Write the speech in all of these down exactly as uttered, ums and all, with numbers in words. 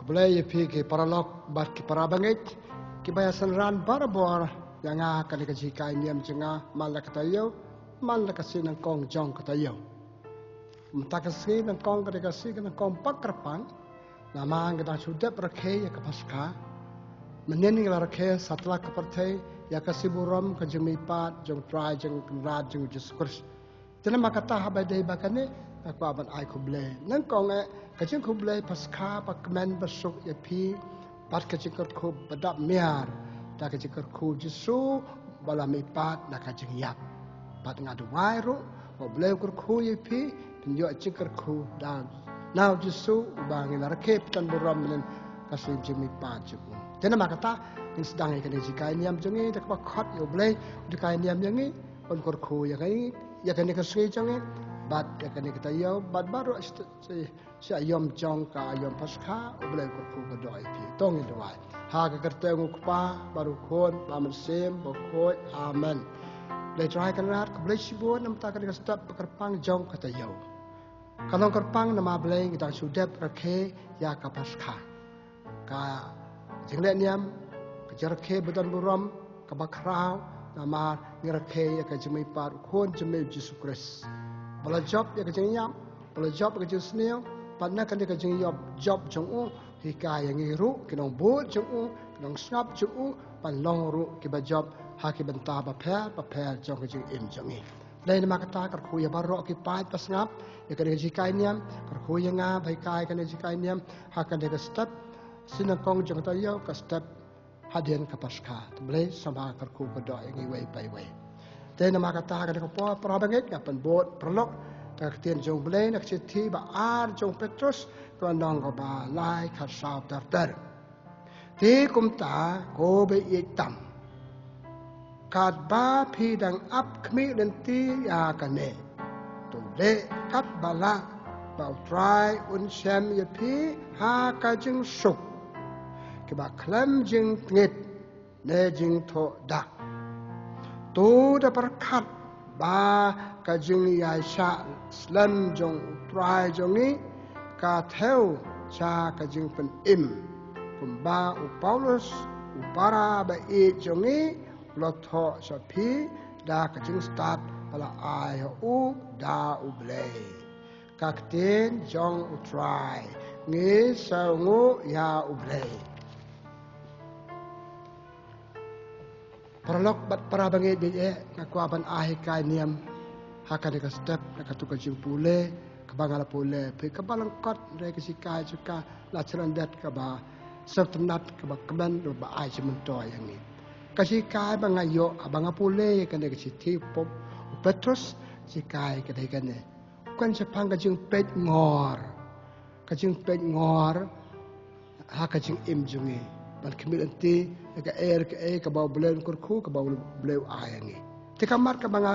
Blei ïa phi ki paralok bad ki parabangeit kiba ïa synran barabor ïa nga ha kane ka jinghikai niam jong nga man la ka taïew, man la ka sngi nyngkong jong ka taïew. Mynta ka sngi nyngkong ka dei ka sngi ka nyngkong ba kyrpang, namar ngi dang shu dep rakhe ïa ka Paskha. Mynnin ngi la rakhe satlak ka pyrthei ïa ka sngi burom ka jingmihpat jong u Trai jong u Kynrad jong ngi u Jisu Khrist. Te namar kata haba dei ba kane, nga kwah ban ai khublei. Nyngkong eh, ka jingkhublei Paskha ba kmen ba suk ïa phi bad ka jingkyrkhu ba dap miar da ka jingkyrkhu Jisu ba la mihpat na ka jingïap. Bad nga duwai ruh ba U Blei un kyrkhu ïa phi, phin ïoh jingkyrkhu da na u Jisu uba ngi la rakhe pynban burom mynnin ka sngi jingmihpat jong u. Te namar kata, ngin sdang ïa kane ka jinghikai niam jong ngi da kaba khot ïa U Blei un hikai niam ïa ngi, un kyrkhu ïa ngi ïa kane ka sngi jong ngi bad ïa kane ka taïew bad baroh shi, shi, shi aïom jong ka aïom Paskha. U Blei un kyrkhu ka doh ïa phi. To ngin duwai. Ha ka kyrteng U Kpa bad U Khun bad U Mynsiem Bakhuid. Amen. Blei Trai Kynrad, khublei shibun namar kane ka step ba kyrpang jong ka taïew. Ka long kyrpang namar Blei ngi dang shu dep rakhe ïa ka Paskha. Ka jingleh niam, ka jingrakhe ba don burom, kaba khraw, namar ngi rakhe ïa ka jingmihpat u Khun jong me u Jisu Khrist. Ba la jop ïa ka jingïap, ba la jop ïa ka jingsniew, bad na kane ka jingïap jop jong u, hikai ïa ngi ruh ki nongbud jong u, ki nongsngap jong u, ban long ruh kiba jop ha ki bynta bapher bapher jong ka jingim jong ngi. Dei namar kata kyrkhu ïa baroh ki paid ba sngap ïa kane ka jinghikai niam, kyrkhu ïa nga ba hikai kane ka jinghikai niam ha kane ka step, sngi nyngkong jong ka taïew, ka step hadien ka Paskha. Te Blei sngewbha kyrkhu ka doh ïa ngi iwei pa iwei. Te namar kata ha kane ka por parabangeit nga pynbud paralok da ka ktien jong U Blei na ka shithi ba ar jong u Petrus, ka lynnong kaba lai, khatsaw ter ter. Te kumta ko ba ïeit tam, katba phi dang ap khmih lynti ïa kane, to leh katba lah ba U Trai un shem ïa phi ha ka jingsuk, kiba khlem jingtngit ne jingthoh dak. To da pyrkhat ba ka jingïaishah slem jong U Trai jong ngi ka thew sha ka jingpynim, kumba u Paulus u para ba ïeit jong ngi u la thoh sha phi da ka jingstad ba la ai ha u da U Blei. Ka ktien jong U Trai. Ngi sngewnguh ïa U Blei. Paralok bad parabangeit, eh, nga kwah ban ai hikai niam ha kane ka step na katu ka jingpule kaba nga la pule, phi kaba lyngkot, hynrei ka shikai jong ka la shlondet kaba sngewtynnat, kaba kmen, ba ai jingmyntoi ïa ngi. Ka shikai ba nga ïoh haba nga pule kane ka shithi u Petrus, shikai ka dei kane. Kan shaphang ka jingpeit ngor. Ka jingpeit ngor ha ka jingim jong ngi. Ban khmih lynti ïa kaei kaei kaba U Blei un kyrkhu, kaba U Blei u ai ïa ngi. Te ka mat kaba nga,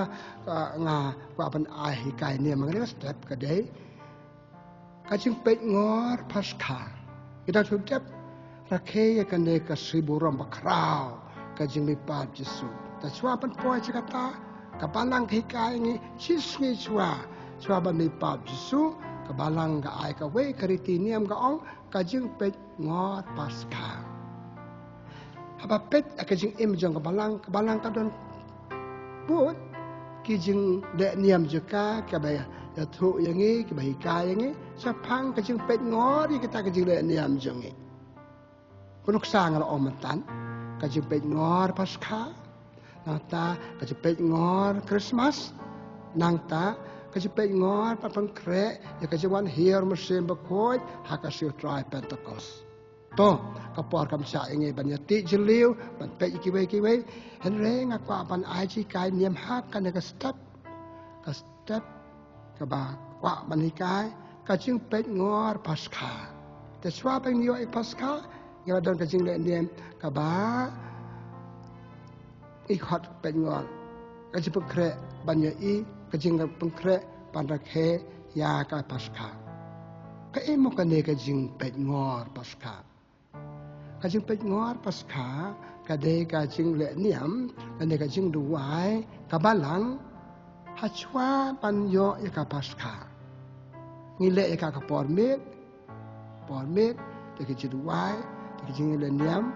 nga kwah ban ai hikai niam ha kane ka step ka dei ka jingpeit ngor Paskha. Ngi dang shu dep rakhe ïa kane ka sngi burom ba khraw, ka jingmihpat Jisu. Te shuwa ban poi sha kata, ka Balang ka hikai ngi shisngi shuwa, shuwa ban mihpat Jisu, ka Balang ka ai kawei ka riti niam, ka ong ka jingpeit ngor Paskha. Haba peit ïa ka jingim jong ka Balang, ka Balang ka don bun ki jingleh niam jong ka, kaba ïathuh ïa ngi, kaba hikai ïa ngi shaphang ka jingpeit ngor ïa kita ki jingleh niam jong ngi. Ka nuksa nga la ong mynta, ka jingpeit ngor Paskha, nangta ka jingpeit ngor Christmas, nangta ka jingpeit ngor ban pynkhreh ïa ka jingwan hiar u Mynsiem Bakhuid ha ka sngi u Trai Pentekost. To, ka por kam shah ïa ngi ban ïatih jylliew, ban peit ïa kiwei kiwei. Hynrei nga kwah ban ai jinghikai niam ha kane ka step. Ka step kaba kwah ban hikai, ka jingpeit ngor Paskha. Te shuwa ban ïoh ïa Paskha, ngi la don ka jingleh niam kaba i khot peit ngor. Ka jingpynkhreh ban ïohi, ka jingpynkhreh ban rakhe ïa ka Paskha. Kaei mo kane ka jingpeit ngor Paskha? Ka jingpeit ngor Paskha ka dei ka jingleh niam lane ka jingduwai ka Balang ha shuwa ban ïoh ïa ka Paskha. Ngi leh ïa ka ka por miet, por miet, Da ki jingduwai, da ki jingleh niam,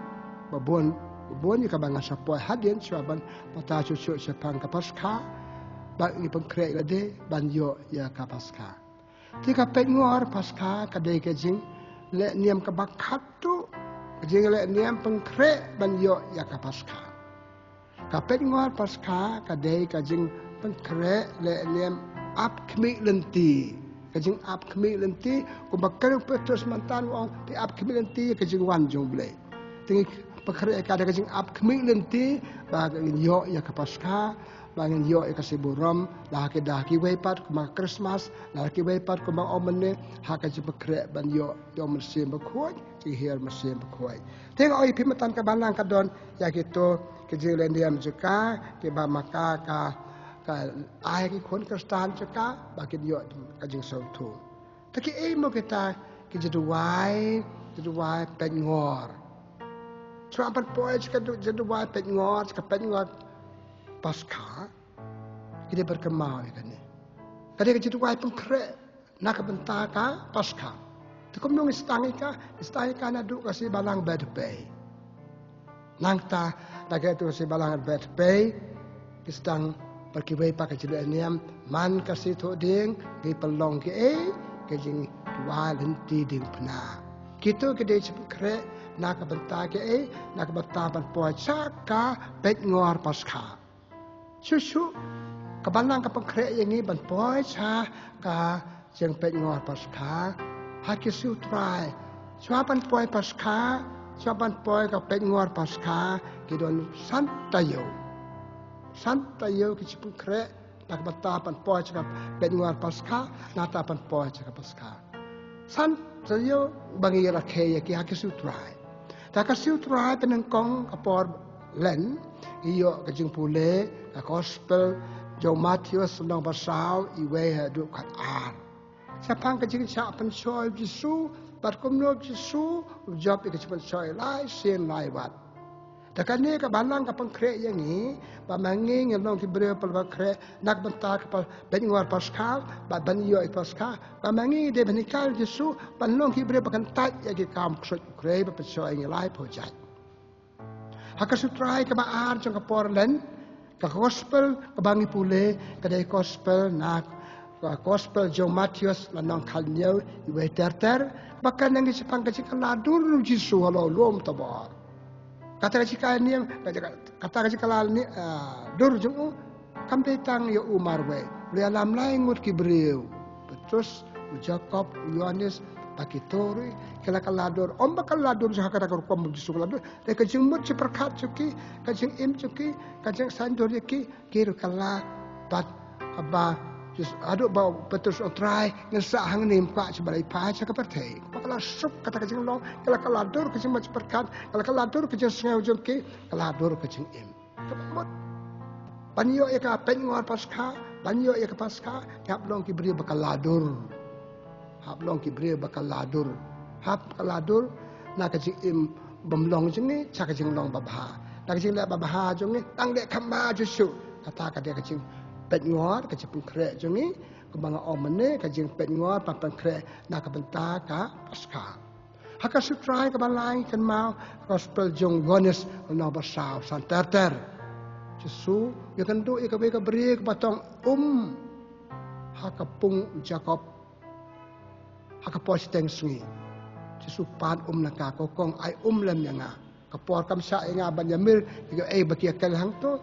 ba bun, ba bun ïa kaba nga sa poi hadien, shuwa ban pata shuh shuh shaphang ka Paskha, ba ngi pynkhreh lade ban ïoh ïa ka Paskha. Te ka peit ngor Paskha ka dei ka jingleh niam kaba khatduh, ka jingleh niam pynkhreh ban ïoh ïa ka Paskha. Ka peit ngor Paskha ka dei ka jingpynkhreh leh niam ap khmih lynti. Ka jingap khmih lynti, kumba kren u Petrus mynta u ong, phi ap khmih lynti ka jingwan jong U Blei. Te ngi pynkhreh ka da ka jingap khmih lynti, ba ngin ïoh ïa ka Paskha, ba ngin ïoh ïa ka shibun ram, la ha ki da ha kiwei pat kumba ka Christmas, la ha kiwei pat kumba ong mynne, ha ka jingpynkhreh ban ïoh, ïoh mynsiem bakhuid, jinghiar mynsiem bakhuid. Te nga ong ïa phi mynta ka balang ka don ïa kito ki jingleh niam jong ka, kiba ma ka ka, ka ai ki khun Khristan jong ka, ba kin ïoh ka jingsngewthuh. Te kiei mo kita ki jingduwai, jingduwai peit ngor. Shuwa ban poi sha ka du-, jingduwai peit ngor, sha ka peit ngor Paskha, ki dei ban kynmaw ïa kane. Ka dei ka jingduwai pynkhreh na ka bynta ka Paskha. Te kumno ngi sdang ïa ka, ngi sdang ïa ka naduh ka sngi balang Bethpage. Nangta, na ka tu sngi balang Bethpage, ki sdang bad kiwei pat ka jingleh niam, man ka sngi Thohdieng, ngi pynlong kiei, ka jingduwai lynti diengphna. Kito ki dei jingpynkhreh, na ka bynta kiei, na ka bynta ban poi sha ka peit ngor Paskha. Shuh shuh, ka balang ka pynkhreh ïa ngi ban poi sha ka jingpeit ngor Paskha, ha ki siew Trai. Shuwa ban poi Paskha, shuwa ban poi ka peit ngor Paskha, ki don san taïew. San taïew ki jingpynkhreh, na ka bynta ban poi sha ka peit ngor Paskha, nangta ban poi sha ka Paskha. San taïew ba ngi rakhe ïa ki ha ki siew Trai. Te ha ka siew Trai te nyngkong ka por Lent, ngi ïoh ka jingpule, ka Gospel jong u Mathaios lynnong ba saw, iwei haduh khatar. Shaphang ka jingshah pynshoi u Jisu, bad kumno u Jisu u jop ïa ka jingpynshoi lai sien lai wat. Te kane ka balang ka pynkhreh ïa ngi, ba ma ngi ngin long ki briew ba pynkhreh, na ka bynta ka pa-, peit ngor Paskha, bad ban ïoh ïa ka Paskha, ba ma ngi dei ban hikai ïa u Jisu, ban long ki briew ba kyntait ïa ki kam ksuid u Khrist ba pynshoi ïa ngi laiphew jait. Ha ka siew Trai kaba ar jong ka por Lent, ka Gospel kaba ngi pule, ka dei Gospel na, ka Gospel jong u Mathaios lynnong khathynñiew, iwei ter ter, ba kren ïa ngi shaphang ka jingkylla dur u Jisu halor u lum Tabor. Kata ka jingkylla niam, kata ka jingkylla ni, ah, dur jong u, kam dei tang ïa u marwei. U la ïalam lai ngut ki briew. Petrus, u Jakob, u Ïohannes, bad kito ruh, ki la kylla dur. Ym ba kylla dur jong ha kata ka rukom u Jisu kylla dur. Te ka jingmut jingpyrkhat jong ki, ka jingim jong ki, ka jingsaiñdur ïa ki, ki ruh kylla bad haba, Jis-, haduh ba u Petrus u ong Trai, ngin sah hangne, ym kwah shuh ban leit phai sha ka pyrthei. Ba kylla suk kata ka jinglong, kylla, kylla dur ka jingmut jingpyrkhat, kylla, kylla dur ka jingsngew jong ki, kylla dur ka jingim. Ka mut. Ban ïoh ïa ka peit ngor Paskha, ban ïoh ïa ka Paskha, ngi hap long ki briew ba kylla dur. Hap long ki briew ba kylla dur. Hap kylla dur, na ka jingim bymlong jong ngi, sha ka jinglong babha. Na ka jingleh babha jong ngi, tang leh kham bha shuh shuh. Kata ka dei ka jingpeit ngor, ka jingpynkhreh jong ngi, kumba nga ong mynne, ka jingpeit ngor, ban pynkhreh, na ka bynta ka Paskha. Ha ka siew Trai kaba lai kynmaw, Gospel jong u Ïohannes, lynnong ba saw, san ter ter. Jisu, ïakynduh ïa kawei ka briew kaba tong um, ha ka pung u Jakob. Ha ka por shiteng sngi. Jisu pan um na ka, ko kong ai um lem ïa nga. Ka por kam shah ïa nga ban ïamir, ïa kaei ba ki ïa kylli hangto.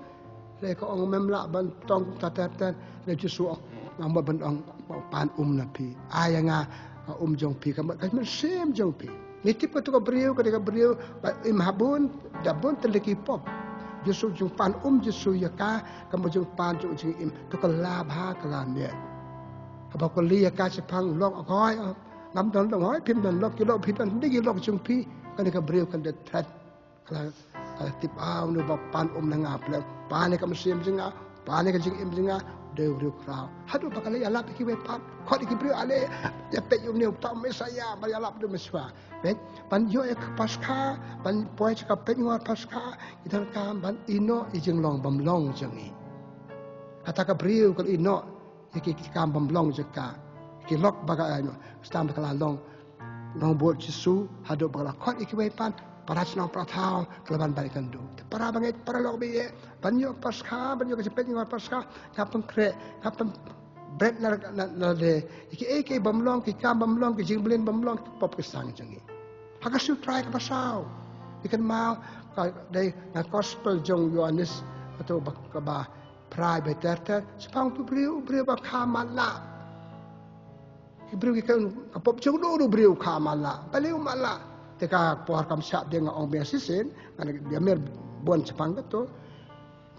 Lei ka ong mem lah ban tong kumta ter ter. Lei Jisu ong, nga mut ban ong, ban pan um na phi. Ai ïa nga, ka um jong phi, ka mut ka mynsiem jong phi. Ngi tip katu ka briew, ka dei ka briew, ba im ha bun, da bun tylli ki pop. Jisu jingpan um Jisu ïa ka, ka mut jingpan jong u jingim. To kylla bha, kylla miet. Haba kylli ïa ka shaphang lok akoi, ngam don lok hoi, phim don lok, ki lok phi don, dei ki lok jong phi, kane ka briew kan da thret. Ka la, ka la tip, ah, une u ba pan um na nga, pynlong pan ïa ka mynsiem jong nga, pan ïa ka jingim jong nga, dei u briew khraw. Haduh ba ka la ïalap ïa kiwei pat, khot ïa ki briew ale, ïa peit ïa une uta u Messaïah, ba ïalap da u Messaïah. Peit, ban ïoh ïa ka Paskha, ban poi sha ka peit ngor Paskha, ngi donkam ban ïehnoh ïa ka jinglong bymlong jong ngi. Kata ka briew ka la ïehnoh ïa ki, ki kam bymlong jong ka. Ki lok ba ka, eh, sdang ba ka la long. Nongbud Jisu haduh ba ka la khot ïa kiwei pat, para shnong para thaw ka la ban ban ïakynduh. Te para bangeit para lok baieit, ban ïoh Paskha, ban ïoh ka jingpeit ngor Paskha, nga pynkhreh, nga pynbret na na na de ïa kiei kiei bym long, ki kam bym long, ki jingmlien bym long, ki pop ki sang jong ngi. Ha ka sutrai kaba saw, ïa kynmaw ka dei na gospel jong Ïoannis, kato ba kaba phra, ba ter ter, shaphang uto u briew, u briew ba kha matlah. Ki briew ki kren ka pop jong uto u briew kha matlah. Balei u matlah? Te ka por kam shah biang, nga ong biang shisien, ngan ïa mer bun shaphang kato.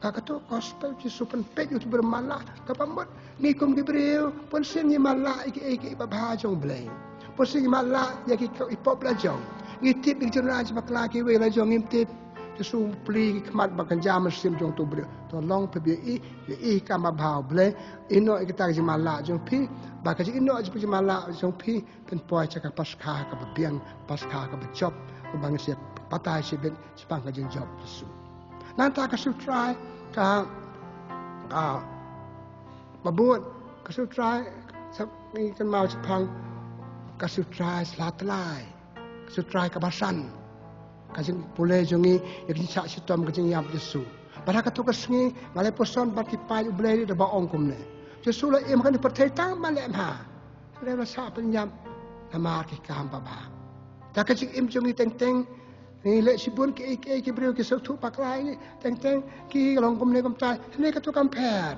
Ka kato gospel Jisu pynpeit ïa u briew matlah, kaba mut ngi kum ki briew, bunsien ngi matlah ïa kiei kiei babha jong U Blei. Bunsien ngi matlah ïa ki, ki pop la jong. Ngi tip ïa ki jingrwai jong bakla, kiwei la jong ngim tip. Jisu plie ki khmat bad kynja mynsiem jong uto u briew. To long phi ba ïohi, ïohi ka kam babha U Blei. Ïehnoh ïa kita ki jingmatlah jong phi, ba ka jingïehnoh jong ka jingmatlah jong phi pynpoi sha ka Paskha kaba biang, Paskha kaba jop, kaba ngi sa batai shibit shaphang ka jingjop Jisu. Nangta ka sutrai ka, ka, ba bud, ka sutrai, sa ngi kynmaw shaphang ka sutrai sla tlai, ka sutrai kaba san, ka jingpule jong ngi ïa ka jingshah shitom ka jingïap Jisu. Bad ha kato ka sngi nga la ïa puson bad ki paid U Blei, da ba ong kumne: Jisu la im ha kane ka pyrthei tang ban leh bha, hynrei la shah pynïap namar ki kam babha. Da ka jingim jong ngi teng teng, ngi leh shibun kiei kiei, ki briew ki sngewthuh bakla ïa ngi teng teng, ki long kumne kumtai, hynrei kato kam pher.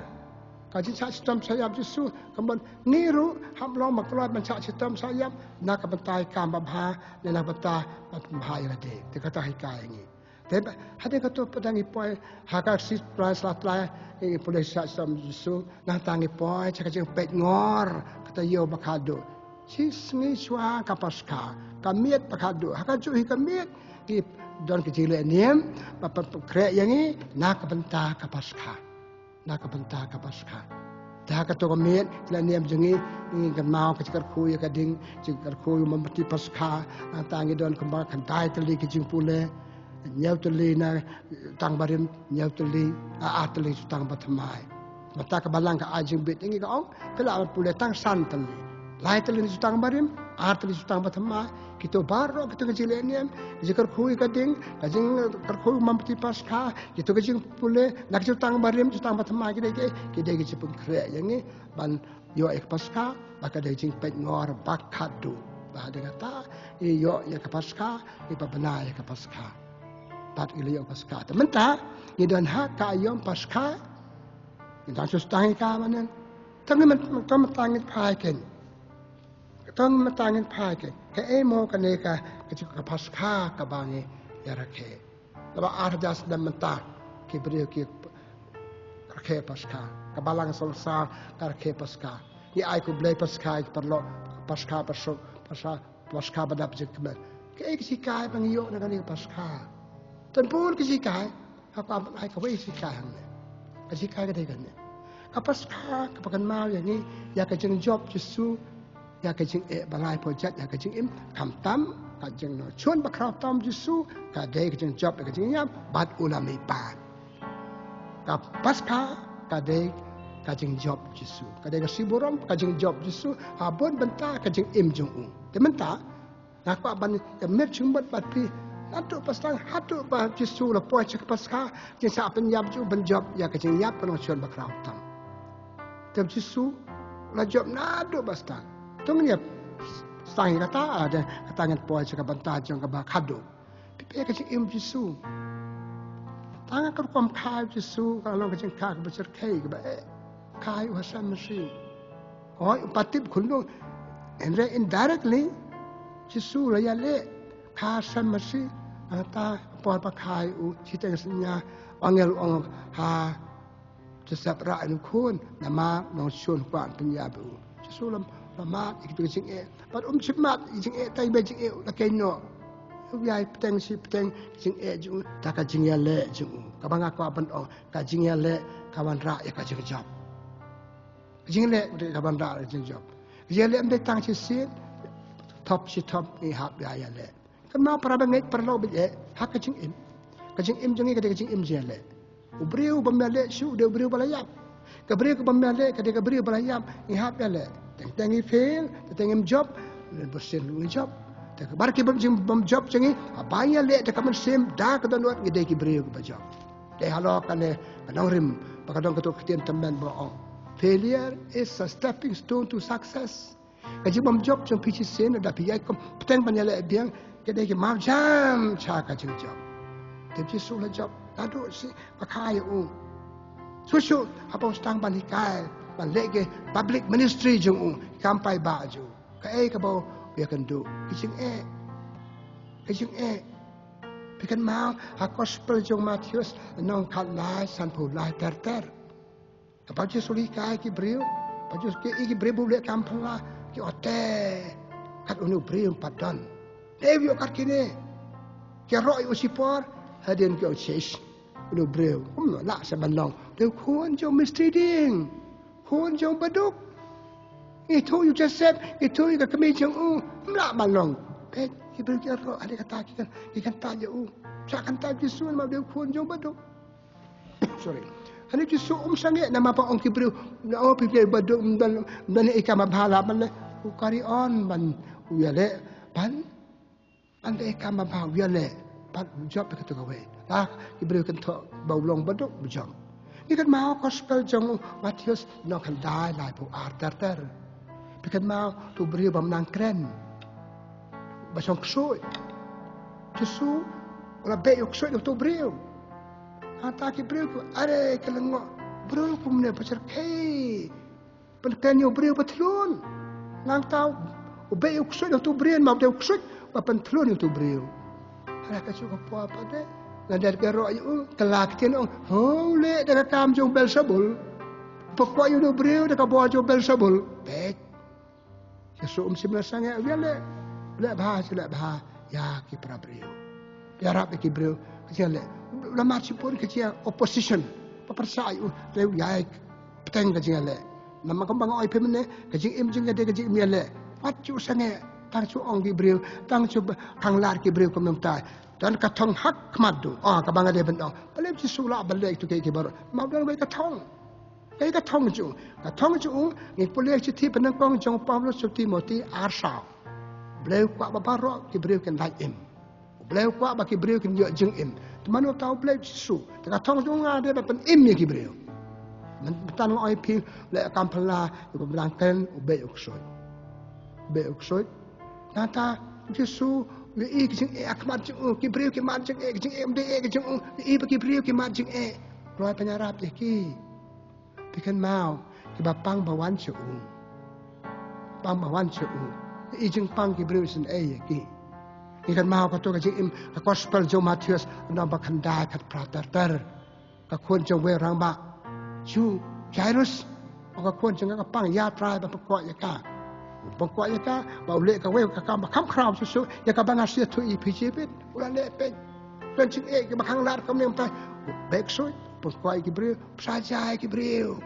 Ka jingshah shitom shah ïap Jisu, ka mut ngi ruh hap long ba kloi ban shah shitom shah ïap na ka bynta ki kam babha, ne na ka bynta ban pynbha ïa lade. Te kata hikai ïa ngi. Te ba, hadien kato pat ngi poi ha ka sutrai sla tlai, ngi pule sha, sha Jisu, nangta ngi poi sha ka jingpeit ngor, kata ïew ba khatduh. Shi sngi shuwa ka Paskha, ka miet ba khatduh. Ha kajuh hi ka miet, ngi don ka jingleh niam ba pyn, pynkhreh ïa ngi na ka bynta ka Paskha. Na ka bynta ka Paskha. Te ha kato ka miet, ka leh niam jong ngi, ngi kynmaw ka jingkyrkhu ïa ka ding, jingkyrkhu ïa u mombati Paskha, nangta ngi don kumba khyndai tylli ki jingpule, hynñiew tylli na jutang barim, hynñiew tylli, a, ar tylli jutang bathymmai. Mynta ka Balang ka ai jingbit ïa ngi, ka ong, phi lah ban pule tang san tylli. Lai tylli na jutang barim, ar tylli jutang bathymmai. Kito baroh kito ka jingleh niam, ka jingkyrkhu ïa ka ding, ka jingkyrkhu ïa u mombati Paskha, kito ka jingpule na ka jutang barim, jutang bathymmai, ki dei ki, ki dei ki jingpynkhreh ïa ngi ban ïoh ïa ka Paskha, ba ka dei ka jingpeit ngor ba khatduh. Ba hadien kata ngi ïoh ïa ka Paskha, ngi pynbna ïa ka Paskha. Bad ngi la ïoh Paskha. Te mynta ngi don ha ka aïom Paskha, ngi dang shu sdang ïa ka mynne. Te ngi myn, te mynta ngin phai kein. Te mynta ngin phai kein. Kaei mo kane ka, ka, ka Paskha kaba ngi ïa rakhe? Naba ar hajar snem mynta ki briew ki rakhe Paskha. Ka Balang Sorsar ka rakhe Paskha. Ngi ai khublei Paskha ïa ki paralok, Paskha basuk, Paskha, Paskha ba dap jingkmen. Kaei ka shikai ba ngi ïoh na kane ka Paskha? Don bun ki shikai. Nga kwah ban ai kawei ka shikai hangne. Ka shikai ka dei kane. Ka Paskha kaba kynmaw ïa ngi ïa ka jingjop Jisu, ïa ka jingeh ba laiphew jait, ïa ka jingim, khamtam ka jingnongshun bakhraw tam Jisu, ka dei ka jingjop ïa ka jingïap bad u la mihpat. Ka Paskha ka dei ka jingjop Jisu, ka dei ka shiburom ka jingjop Jisu ha bun bynta ka jingim jong u. Te mynta nga kwah ban ïa mih jingmut bad phi, naduh ba sdang haduh ba Jisu la poi sha ka Paskha, jingshah pynïap jong u ban jop ïa ka jingïap ka nongshun bakhraw tam. Te Jisu la jop naduh ba sdang. To ngin ïa sdang ïa kata, ah, de, kata ngin poi sha ka bynta jong kaba khatduh. Phi peit ka jingim Jisu. Tang ka rukom kha Jisu ka long ka jingkha kaba shyrkhei kaba eh. Kha ïa u ha Sem Masi. Hooid, u pat tip khun u. Hynrei indirectly Jisu la ïaleh kha Sem Masi. Nangta por ba kha ïa u, shiteng synñia, angel u ong ha Joseph, rah ïa u khun, namar u nongshun u kwah ban pynïap ïa u. Jisu la, la mad ïa kito ki jingeh. Bad um shym mad ïa ki jingeh, tang ba jingeh u la kynnoh. U ïai bteng shi bteng ki jingeh jong u da ka jingïaleh jong u. Kaba nga kwah ban ong, ka jingïaleh ka wanrah ïa ka jingjop. Ka jingïaleh ka wanrah ïa ka jingjop. Ka jingïaleh ym dei tang shisien, thop shi thop ngi hap ïa ïaleh. Kynmaw para bangeit, para lok baieit, ha ka jingim. Ka jingim jong ngi ka dei ka jingim jingïaleh. U briew bym ïaleh shuh u dei u briew ba la ïap. Ka briew ka bym ïaleh ka dei ka briew ba la ïap, ngi hap ïaleh. Teng teng ngi fail, teng teng ngim jop, lane bun sien ruh ngi jop. Te kabar ki bym jing bym jop jong ngi, haba ngi ïaleh da ka mynsiem da ka dohnud, ngi dei ki briew kiba jop. Te halor kane ka nongrim, ba ka don kato ka ktien tymmen ba ong, "Failure is a stepping stone to success." Ka jingbym jop jong phi shisien, da phi ïai kum bteng ban ïaleh biang, ka dei ka marjan sha ka jingjop. Te Jisu u la jop naduh shi ba kha ïa u. Shuh shuh haba u sdang ban hikai, ban leh ki public ministry jong u, kam paidbah jong u, kaei kaba u ïakynduh? Ka jingeh. Ka jingeh. Phi kynmaw ha Gospel jong u Mathaios, lynnong khatlai, sanphew lai ter ter. Haba u Jisu u hikai ki briew, haba u Jisu u ïohi ki briew ba u leh kam phylla, ki ong, "Te kat une u briew pat don. Te u ïoh kat kine. Ki ïaroh ïa u shipor, hadien ki ong, 'Shish, une u briew um lah shuh ban long. Te u khun jong u mistreating, khun jong u baduk. Ngi ïathuh ïa u Joseph, ngi ïathuh ïa ka kmie jong u, um lah ban long.'" Peit, ki briew ki ïaroh, hadien kata ki kyntait ïa u. Sha kyntait ïa u Jisu namar u dei u khun jong u baduk. Sorry. Hangne u Jisu um sangeh namar ba ong ki briew, "Na, oh, phi briew baduk, ym don, ym don ei kam ba bha lah ban leh." U carry on ban u ïaleh, ban, ban leh ei kam ba bha, u ïaleh, ban jop ïa kato kawei. La ki briew kynthoh ba u long baduk, u jop. Ngi kynmaw Gospel jong u Mathaios, lynnong khyndai, laiphew ar ter ter. Phi kynmaw uto u briew ba ym nang kren, ba shong ksuid. U Jisu u la beh ïa u ksuid na uto u briew. Hangta ki briew ki ong, "Are, ka lyngngoh briew kumne, ba shyrkhei pynkren ïa u briew ba thlun." Nangta u beh ïa u ksuid na uto u briew, namar u dei u ksuid ba pynthlun ïa uto u briew. Hynrei ka shu ka por pat de, lada ka ïaroh ïa u, ka la ktien ong, "Ho, u leh da ka kam jong u Belsebul. Pynkoit ïa une u briew da ka bor jong u Belsebul." Peit. Jisu um shym la sangeh, u ïaleh, u leh bha, u leh bha ïa ki para briew. Ïarap ïa ki briew, ka jingïaleh. U la mad shibun ka jingïa opposition, ba pyrshah ïa u, te u ïai bteng ka jingïaleh. Namar kumba nga ong ïa phi mynne, ka jingim jong ngi ka dei ka jingim ïaleh. Wat ju sangeh, tang ju ong ki briew, tang ju ba-, khanglad ki briew kumne mynta. Don ka thong ha khmat jong u, oh, kaba nga dei ban ong. Balei Jisu u lah ban leh ïa kito kiei kiei baroh? Namar don kawei ka thong. Kaei ka thong jong u? Ka thong jong u, ngi pule ha ka shithi ba nyngkong jong u Paulus sha u Timothi ar saw. U Blei u kwah ba baroh ki briew kin lait im. U Blei u kwah ba ki briew kin ïoh jingim. Te mano uta? U Blei Jisu. Te ka thong jong u, nga dei ban pynim ïa ki briew. Myn-, mynta nga ong ïa phi, u leh kam phylla, u bym nang kren, u beh ïa u ksuid. U beh ïa u ksuid. Nangta u Jisu u ïohi ka jingeh ha khmat jong u, ki briew ki mad jingeh, ka jingeh ym dei eh ka jong u, u ïohi ba ki briew ki mad jingeh. U la pynïarap ïa ki. Phi kynmaw, kiba pang ba wan sha u. Pang ba wan sha u. I jingpang ki briew isynei ïa ki. Phi kynmaw kato ka jingim, ka Gospel jong u Mathaios, lynnong ba khyndai, khatphra ter ter. Ka khun jong uwei u rangbah Jiw, Jairus. Ong ka khun jong nga ka pang, ïa Trai ban pynkoit ïa ka. Pynkoit ïa ka, ba u leh kawei ka kam ba kham khraw shuh shuh, ïa kaba nga shu ïathuh ïa phi shibit. U la leh, peit. Don jingeh kiba khanglad kumne mynta. U beh ksuid, pynkoit ïa ki briew, pynshai ïa ki briew.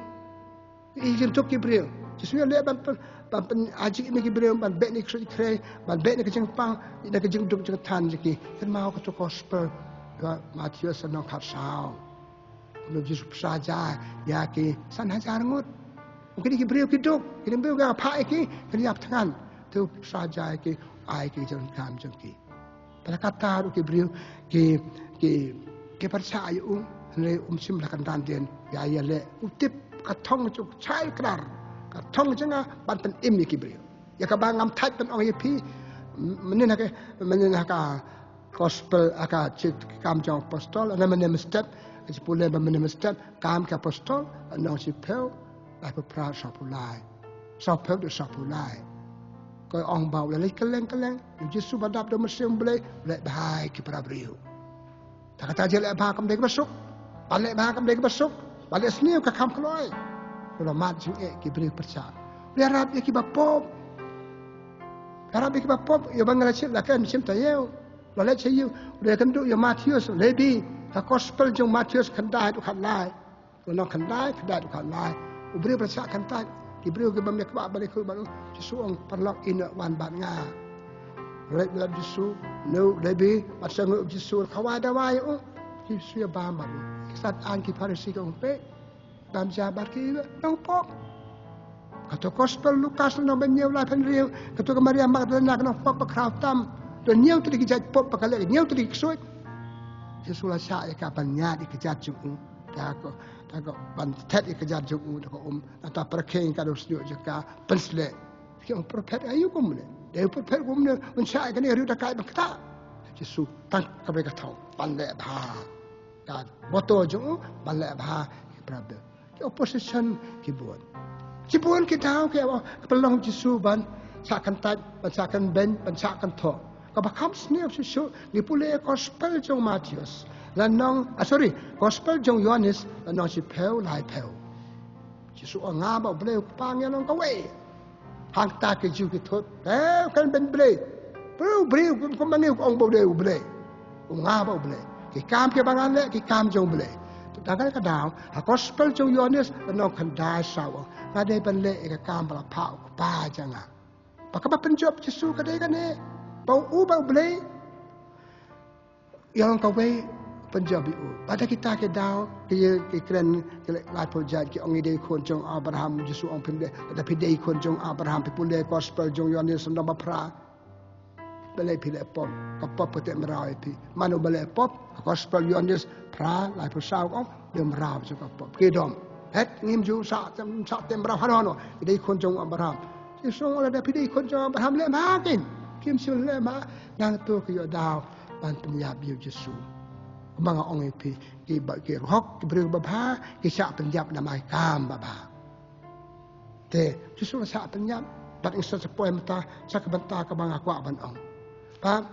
Ïa ki jingduk ki briew. Jisu u ïaleh ban pyn, ban pyn, ai jingim ïa ki briew, ban beh na ki ksuid khrei, ban beh na ka jingpang, na ka jingduk jingthan jong ki. Kynmaw kato ka Gospel jong u Mathaios lynnong khatsaw. Kumno u Jisu u pynshai ïa ki san hajar ngut. Kine ki briew ki duk, kine ki briew ki phah ïa ki, kin ïap thngan. Te u pynshai ïa ki, ai ki jingdonkam jong ki. Te la katta ruh ki briew ki, ki, ki pyrshah ïa u, hynrei um shym la kynran dien ïa, ïaleh. U tip ka thong jong u, shai kdar. Ka thong jong nga ban pynim ïa ki briew. Ïa kaba ngam thait ban ong ïa phi, mynnin ha ka, mynnin ha ka Gospel, ha ka Ki Kam jong u Apostol, na mynne mynstep, ka jingpule ba mynne mynstep, Kam ki Apostol, lynnong shiphew, laiphew phra, sawphew lai. Sawphew, sawphew lai. Ka ong ba u la leit kylleng kylleng, u Jisu ba dap da u Mynsiem Blei, u leh bha ïa ki para briew. Te kata jingïaleh bha kam dei kaba suk. Ban leh bha kam dei kaba suk. Ban leh sniew ka kham kloi. U la mad jingeh ki briew pyrshah. U la ïarap ïa kiba pop. Ïarap ïa kiba pop, ïa ba nga la shit la kren shim taïew. La leit sha ïew. U la kynduh ïa u Mathaios, Lebi. Ka Gospel jong u Mathaios khyndai haduh khatlai. Lynnong khyndai, khyndai haduh khatlai. U briew pyrshah kyntait. Ki briew ki bym ïa kwah ban ïakynduh bad u. Jisu ong, paralok, ïehnoh wan bad nga. Leit lem Jisu, une u Lebi, bad sngewthuh Jisu, khawai dawai u. Jisu ïa bam bad u. Ki Sadukai, ki Pharisi ki ong, peit. Bam ja bad ki nongpop. Kato Gospel Lukas lynnong ba hynñiew, laiphew hynriew. Kato ka Maria Magdalena ka nongpop ba khraw tam. To ñiew tylli ki jait pop ba ka leh, ñiew tylli ki ksuid. Jisu la shah ïa ka ban ñiad ïa ka jait jong u. Ta ko, ta ko ban thet ïa ka jait jong u, ta ko um, nangta pyrkhing ïa ka dusniew jong ka, pynsleh. Ki ong prophet aïu kumne. Dei prophet kumne, un shah ïa kane riewdakai ban ktah. Jisu tang ka bai ka thaw, ban leh bha. Ka motto jong u, ban leh bha ïa ka para bangeit. Ki opposition ki bun. Ki bun ki daw ki ong, ka pynlong Jisu ban shah kyntait, ban shah kynbeiñ, ban shah kynthoh. Kaba kham sniew shuh shuh, ngi pule gospel jong Mathaios. Lynnong, ah, sorry, gospel jong Ïoannis, lynnong shiphew laiphew. Jisu ong, nga bad U Blei U Kpa ngi long kawei. Hangta ki Jiw ki thut, eh, kan ban Blei. Briew, briew, kum, kum ma ngi u ong ba u dei U Blei. U nga bad U Blei. Ki kam kiba nga leh, ki kam jong U Blei. Te dang kane ka daw, ha gospel jong Ïoannis, lynnong khyndai saw u ong, nga dei ban leh ïa ka kam ba la phah U Kpa jong nga. Ba kaba pynjop Jisu ka dei kane. Ba u bad U Blei ïa long kawei, pynjop ïa u. Bad da kita ki daw, ki, ki kren, ki leh laiphew jait, ki ong ngi dei khun jong Abraham, Jisu ong phim dei, lada phi dei khun jong Abraham, phi pule gospel jong Ïoannis lynnong ba phra. Balei phi leh pop, ka pop ka teh mraw ïa phi. Mano ba leh pop, ka gospel Ïoannis phra, laiphew saw ong, dei mraw jong ka pop. Ki dom. Het ngim ju shah, shah teh mraw hano hano, dei khun jong Abraham. Jisu ong lada phi dei khun jong Abraham leh ma kin. Kim shu leh ma, nangta ki ïoh daw ban pynïap ïa u Jisu. Kumba nga ong ïa phi, ki ba, ki ruh ki briew babha, ki shah pynïap namar ki kam babha. Te Jisu la shah pynïap, bad ngi sa sa poi mynta sha ka bynta kaba nga kwah ban ong. Ba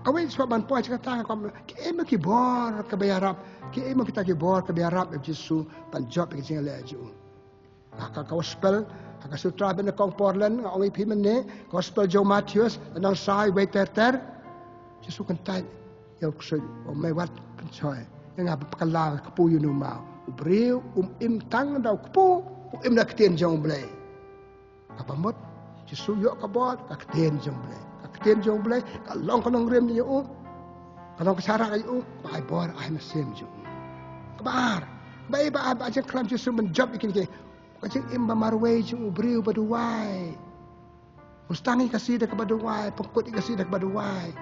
kawei shuwa ban poi sha kata nga kwah, kiei mo ki bor kaba ïarap, kiei mo kita ki bor kaba ïarap ïa u Jisu ban jop ïa ka jingleh jong u. Ha ka gospel, ha ka sutra ba nyngkong Portland, nga ong ïa phi mynne, gospel jong Mathaios, lynnong sa, wei ter ter. Jisu kyntait ïa u ksuid, u ong me wat pynshoi ïa nga ba pynkylla ka kpu ïa une u maw. U briew um im tang da u kpu, u im da ka ktien jong U Blei. Kaba mut, Jisu ïoh ka bor, ka ktien jong U Blei. Ka ktien jong U Blei ka long ka nongrim ïa u, ka long ka sharak ïa u, ba ai bor ai mynsiem jong u. Kaba ar, ba ai ba, ba jingkhlaiñ Jisu ban jop ïa kine ki, ka jingim ba marwei jong u briew ba duwai. Us tang ïa ka sida kaba duwai, pynkut ïa ka sida kaba duwai.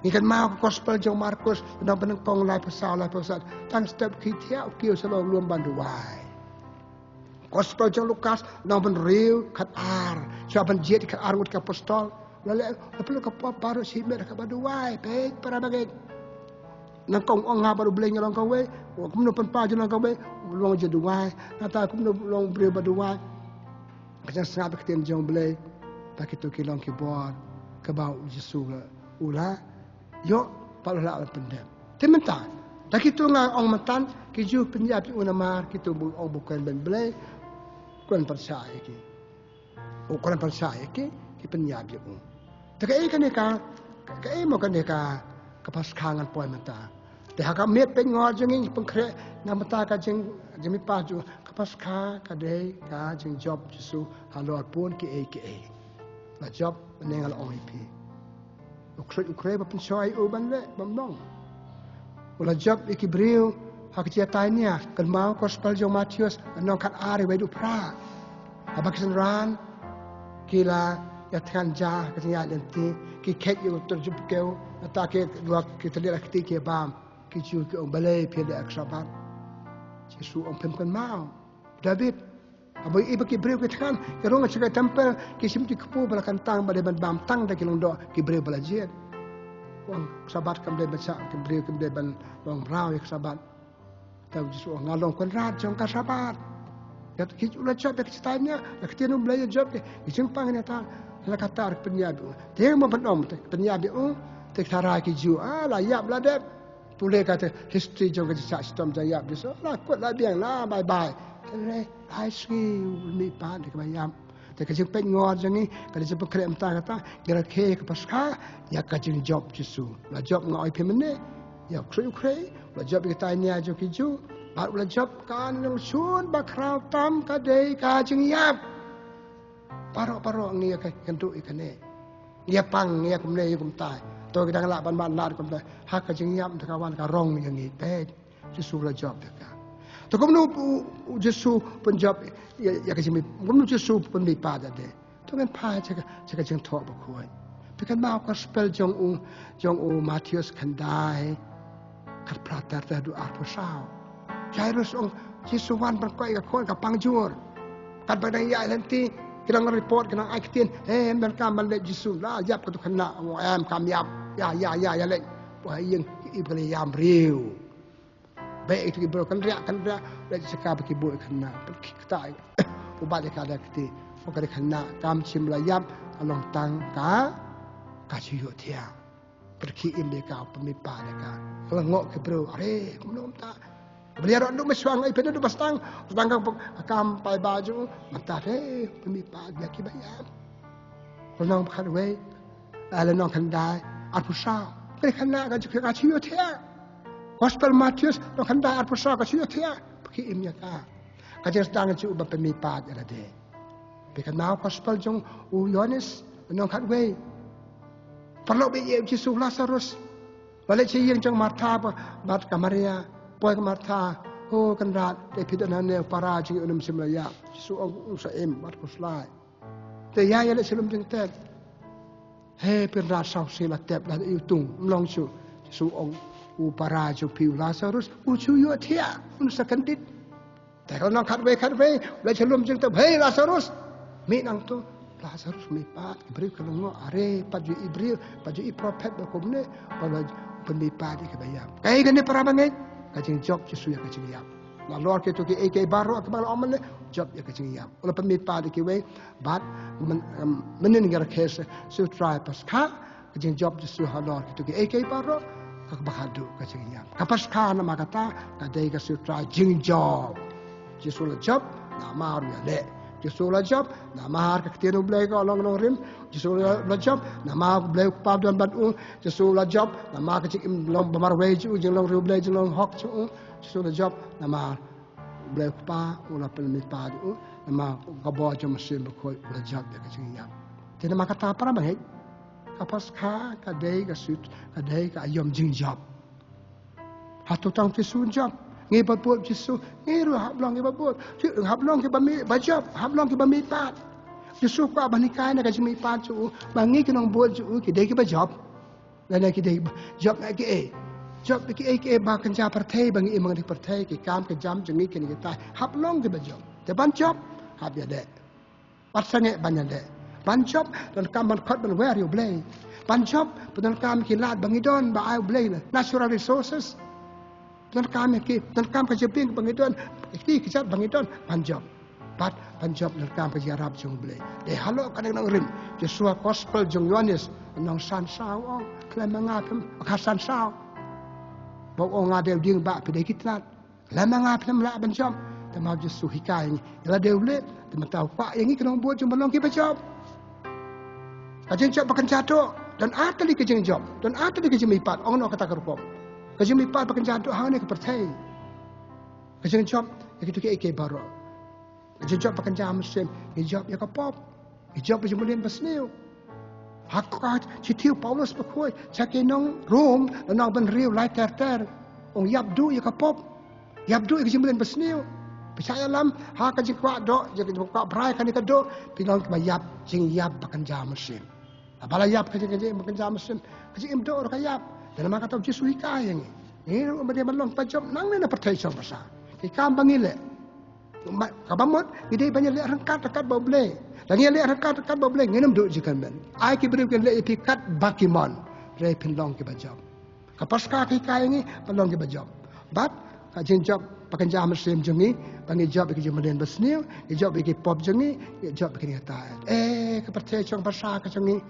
Ngi kynmaw ka gospel jong Markus, lynnong ba nyngkong laiphew saw, laiphew san. Tang step ki thiah u kiew sha lawm lum ban duwai. Gospel jong Lukas, lynnong ba hynriew, khatar. Shuwa ban jied khatar ngut ki apostol. La leh, la pynlut ka pop baroh shimet kaba duwai, peit para bangeit. Nyngkong ong nga bad U Blei ngi long kawei, kumno pynpaw jingim long kawei, long jingduwai, nangta kumno long briew ba duwai. Ka jingsngap ïa ka ktien jong U Blei, ba kito ki long ki bor, kaba u Jisu u la ïoh, bad u la pyndep. Te mynta, da kito nga ong mynta, ki Jiw pynïap ïa u namar, kito ba ong ba u kren ban Blei, kren pyrshah ïa ki. U kren pyrshah ïa ki, ki pynïap ïa u. Te kaei kane ka, kaei mo kane ka, ka Paskha ngan poi mynta. Te ha ka miet peit ngor jong ngi pynkhreh na bynta ka jing, jingmihpat jong u, ka Paskha ka dei ka jingjop Jisu halor bun kiei kiei. La jop, mynne nga la ong ïa phi. U ksuid u khrei ba pynshoi u ban leh, bym long. U la jop ïa ki briew ha ka jingïatainia, kynmaw gospel jong Mathaios, lynnong khatar, wei haduh phra. Haba ki synran ki la ïathngan ja ha ka jingïaid lynti, ki kheit ïa u tyrjup kew, nangta ki dua ki tylliat ha kti ki bam. Ki Jiw ki ong balei phi leh ha ka Sabbath. Jisu ong phim kynmaw. David, haba i ba ki briew ki thngan, ki rung sha ka templ, ki shim ki kpu ba la kyntang ba dei ban bam tang da ki lyngdoh ki briew ba la jied. U ong Sabbath kam dei ban shah, ki briew kim dei ban long mraw ïa ka Sabbath. Te u Jisu u ong nga long Kynrad jong ka Sabbath. Ïa ki, u la jop ïa ka jingtainia, ïa ka ktien U Blei ïa jop ki, ki jingpang ne ta, la kata ka pynïap ïa u. Te mo ban ong te pynïap ïa u, te tharai ki Jiw, ah, la ïap la dep. Pule kata history jong ka jingshah shitom jong ïap Jisu. La kut la biang la bye bye. Te re, lai sngi u mihpat da kaba ïap. Te ka jingpeit ngor jong ngi, ka jingpynkhreh mynta kata, ngi rakhe ka Paskha ïa ka jingjop Jisu. La jop nga ong ïa phi mynne, ïa u ksuid u khrei, la jop ïa ka tainia jong ki Jiw, bad la jop ka nongshun ba khraw tam ka dei ka jingïap. Baroh baroh ngi ïa ka kynduh ïa kane. Ngi ïa pang, ngi ïa kumne ïa kumta. To ki dang lah ban mad lad kumta. Ha ka jingïap mynta ka wan ka rong ïa ngi. Peit. Jisu la jop ïa ka. To kumno u, u Jisu pynjop ïa, ïa ka jingmih, kumno Jisu pynmihpat ïa de. To ngan phai sha ka, sha ka Jingthoh Bakhuid. Kynmaw gospel jong u, jong u Mathaios khyndai, khatphra ter ter haduh arphew saw. Jairus ong, Jisu wan ban koit ïa ka khun ka pang jur. Katba dang ïaid lynti, ki nang report, ki nang ai ktien, eh, ym donkam ban leit Jisu, la ïap katu khynnah, ong em kam ïap, ïa, ïa, ïa, ïa leit. Poi ha ïing, ki im ka la ïam briew. Beh ïa kitu ki briew, kynriah, kynriah, leit sha ka ba ki buh ïa ka khynnah, pynkhih kata, u bat ïa ka da ka kti, ong ka dei ka khynnah, kam shym la ïap, ka long tang ka, ka shu ïohthiah. Pyrkhih im ïa ka, pynmihpat ïa ka. Ka la ngoh ki briew, are, kumno mynta. Ba ïaroh naduh mynshuwa, ai pynduh ba stang, stang ka kam paidbah jong u, mynta re, pynmihpat ïa ki ba ïap. Lynnong khatwei, eh, lynnong khyndai, arphew saw. Ka dei ka khynnah ka ju, ka ju ïohthiah. Gospel Mathaios, lynnong khyndai, arphew saw, ka ju ïohthiah. Pyrkhih im ïa ka. Ka jingsdang jong u ban pynmihpat ïa lade. Phi kynmaw gospel jong u Ïoannis, lynnong khatwei. Paralok ba ïeit ïa u Jisu, Lasarus. Ba leit sha ïing jong Martha ba, bad ka Maria. Poi ka Martha, "O Kynrad, te phi don hangne, u para jong ngi un ym shym la ïap." Jisu ong, "U sa im, wat khuslai. Te ïa, ïa leit sha lum jingtep." He Kynrad, sawsih la tep, la ïoh tung, ym long shuh. Jisu ong, "U para jong phi u Lasarus, u shu ïohthiah, un sa kyndit." Te ka lynnong khatwei, khatwei, u leit sha lum jingtep, "Hei Lasarus, mih nangto." Lasarus mihpat, ki briew ki la ngoh, are, pat ju i briew, pat ju i prophet ba kumne, ba la pynmihpat ïa ki ba ïap. Kaei kane para bangeit, ka jingjop Jisu ïa ka jingïap. Nalor kito kiei kiei baroh kiba la ong mynne, jop ïa ka jingïap. U la pynmihpat ïa kiwei, bad myn-, em, mynhynnin ngi rakhe sha, sha u trai Paskha, ka jingjop Jisu halor kito kiei kiei baroh, kaba khadduh ka jingïap. Ka Paskha namar kata, ka dei ka shu trai jingjop. Jisu la jop, namar u ïaleh. Jisu la jop, namar ka ktien U Blei ka long nongrim. Jisu la, la jop, namar U Blei u Kpa u don bad u. Jisu la jop, namar ka jingim long ba marwei jong u, jinglong ri U Blei, jinglong hok jong u. Jisu la jop, namar U Blei u Kpa u la pynmihpat ïa u, namar ka bor jong u Mynsiem Bakhuid u la jop ïa ka jingïap. Te namar kata para bangeit, ka Paskha ka dei ka shu, ka dei ka aïom jingjop. Hato tang Jisu jop? Ngi ba bud Jisu, ngi ruh hap long kiba bud. Hap long kiba mih, ba jop, hap long kiba mihpat. Jisu kwah ban hikai na ka jingmihpat jong u, ba ngi ki nongbud jong u ki dei kiba jop. Lane ki dei ba jop ïa kiei? Jop ïa kiei kiei ba kynja pyrthei, ba ngi im ha ka pyrthei, ki kam ki jam jong ngi kine kitai. Hap long kiba jop. Te ban jop, hap ïaleh. Wat sangeh ban ïaleh. Ban jop, donkam ban khot ban wer ïa U Blei. Ban jop, donkam ki lad ba ngi don, ba ai U Blei na natural resources. Donkam ki, donkam ka jabieng ba ngi don, ki kjat ba ngi don, ban jop. Bad ban jop donkam ka jingïarap jong U Blei. Te halor kane ka nongrim, Jisu ha gospel jong u Ïoannis, lynnong san saw u ong, khlem ma nga phim, khatsan saw. Ba u ong nga dei u dieng ba phi dei ki tnat. Khlem ma nga phim lah ban jop. Te ma Jisu hikai ngi, ïa lade u leh, te mynta u kwah ïa ngi ki nongbud jong u ban long kiba jop. Ka jingjop ba kynja doh, don ar tylli ka jingjop, don ar tylli ka jingmihpat, ong noh kata ka rukom. Ka jingmihpat ba kynja doh hangne ka pyrthei. Ka jingjop ïa kito kiei kiei baroh. Ka jingjop ba kynja mynsiem, ngi jop ïa ka pop. Ngi jop ïa ka jingmlien basniew. Ha ka shithi u Paulus bakhuid sha ki nong Rom, lynnong ba hynriew, lai ter ter. Ong ïap duh ïa ka pop. Ïap duh ïa ka jingmlien basniew. Pyrshah ïalam ha ka jingkwah doh, ïa ka jingkwah brai kane ka doh, phi long kiba ïap, jingïap ba kynja mynsiem. Haba la ïap ka jing, ka jing, ka jingim doh ruh ka ïap. Te namar kata u Jisu hikai ïa ngi. Ngi ruh ba dei ban long kiba jop nangne na pyrthei shong basa. Ki kam ba ngi leh. Ma, kaba mut, ngi dei ban ïaleh ryngkat ryngkat bad U Blei. Lada ngi ïaleh ryngkat ryngkat bad U Blei, ngin ym duh jingkyrmen. Ai ki briew kin leh ïa phi katba ki mon. Hynrei phin long kiba jop. Ka Paskha ka hikai ïa ngi ban long kiba jop. Bad ka jingjop ba kynja mynsiem jong ngi, ba ngi jop ïa ka jingmlien basniew, ngi jop ïa ki pop jong ngi, ngi jop ïa kine kita. Eh, ka pyrthei shong basa ka jong ngi.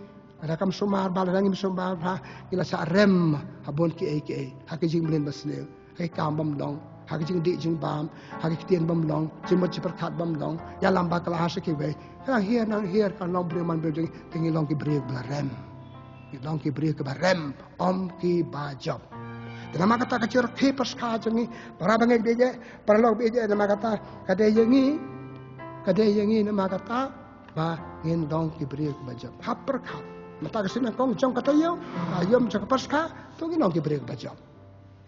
Lada kam sumar bha, lada ngim sumar bha, ngi la shah rem ha bun kiei kiei, ha ka jingmlien basniew, ha ki kam bym long, ha ka jingdih jingbam, ha ki ktien bym long, jingmut jingpyrkhat bym long, ïalam bakla ha sa kiwei. Nang hiar, nang hiar, kan long briew man briew jong ngi, te ngi long ki briew ba la rem. Ngi long ki briew kiba rem, ym kiba jop. Te namar kata ka jingrakhe Paskha jong ngi, para bangeit ba ïeit, paralok ba ïeit, namar kata ka dei ïa ngi, ka dei ïa ngi namar kata ba ngin long ki briew kiba jop. Hap pyrkhat. Mynta ka sngi nyngkong jong ka taïew, ka aïom jong ka Paskha, to ngin long ki briew kiba jop.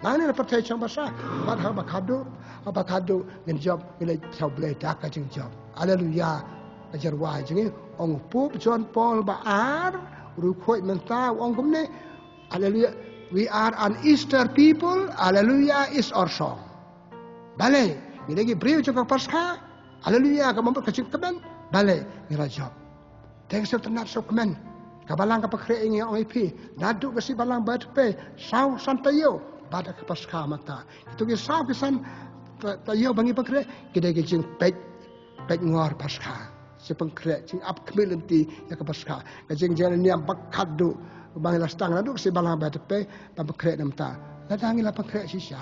Nangne na pyrthei shong basa, bad haba khadduh, haba khadduh ngin jop, ngin leit sha U Blei da ka jingjop. Haleluya. Ka jingrwai jong ngi, ong u Pope John Paul ba ar, Ruh khuid mynta u ong kumne. Haleluya. We are an Easter people. Haleluya is our song. Balei, ngi dei ki briew jong ka Paskha. Haleluya, ka mut ka jingkmen. Balei, ngi la jop. Teng sep tnat sep kmen. Ka balang ka pynkhreh ïa ngi ong ïa phi. Naduh ka sngi balang ba tpei. Saw san taïew. Bad ka Paskha mynta. Kito ki saw ki san ta-, taïew ba ngi pynkhreh. Ki dei ki jingpeit. Peit ngor Paskha. Jingpynkhreh, jingap khmih lynti ïa ka Paskha. Ka jingjia niam ba khadduh. Ba ngi la sdang naduh ka sngi balang ba tpei. Ba pynkhreh na mynta. Lada ngi la pynkhreh shisha.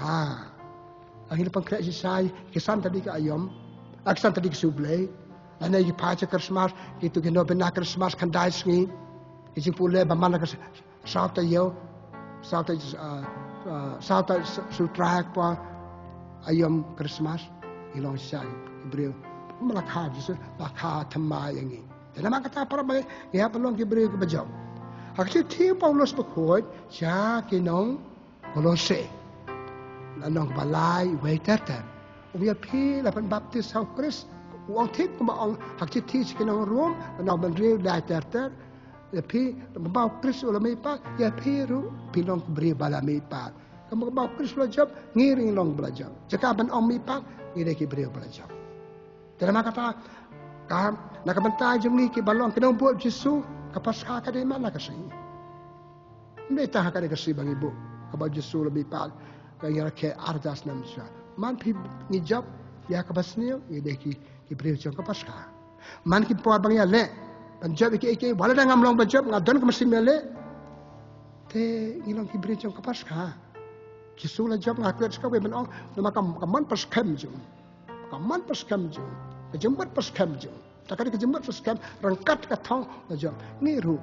Ngi la pynkhreh shisha, ki san tylli ki aïom, ah, ki san tylli ki siew Blei. Lane ki phai sha Christmas, kito ki novena Christmas khyndai sngi. Ki jingpule ba man la ka s-, saw taïew, saw taïew, ah, ah, saw taïew s-, siew trai por aïom Christmas. Ngi long shisha ki briew. Ba la kha Jisu, ba la kha thymmai ïa ngi. Te namar kata para bangeit, ngi hap ban long ki briew kiba jop. Ha ka shithi u Paulus bakhuid sha ki nong Kolose. Na nong ba lai wei ter ter. U ong ïa phi la pynbaptis ha u Khrist. U ong thik kumba ong ha ka shithi sha ki nong Rom, na nong ba hynriew lai ter ter. Ïa phi, kumba u Khrist u la mihpat, ïa phi ruh phi long ki briew ba la mihpat. Kumba, kumba u Khrist u la jop, ngi ruh ngi long ba la jop. Jaka ban ong mihpat, ngi dei ki briew ba la jop. Te namar kata, ka, na ka bynta jong ngi kiba long ki nongbud Jisu, ka Paskha ka dei man la ka sngi. Ym dei tang ha kane ka sngi ba ngi buh, kaba u Jisu u la mihpat, ka ngi rakhe ar hajar snem shuwa. Man phi ngi jop ïa kaba sniew, ngi dei ki, ki briew jong ka Paskha. Man ki por ba ngi ïaleh ban jop ïa kiei kiei, wat la da ngam long ba jop, nga don ka mynsiem ïaleh. Te ngi long ki briew jong ka Paskha. Jisu u la jop, nga klet sha kawei ban ong, namar ka, ka mon paskhem jong u. Ka mon paskhem jong u. Ka jingmut paskhem jong u. Te ka dei ka jingmut paskhem ryngkat ka thong la jop. Ngi ruh,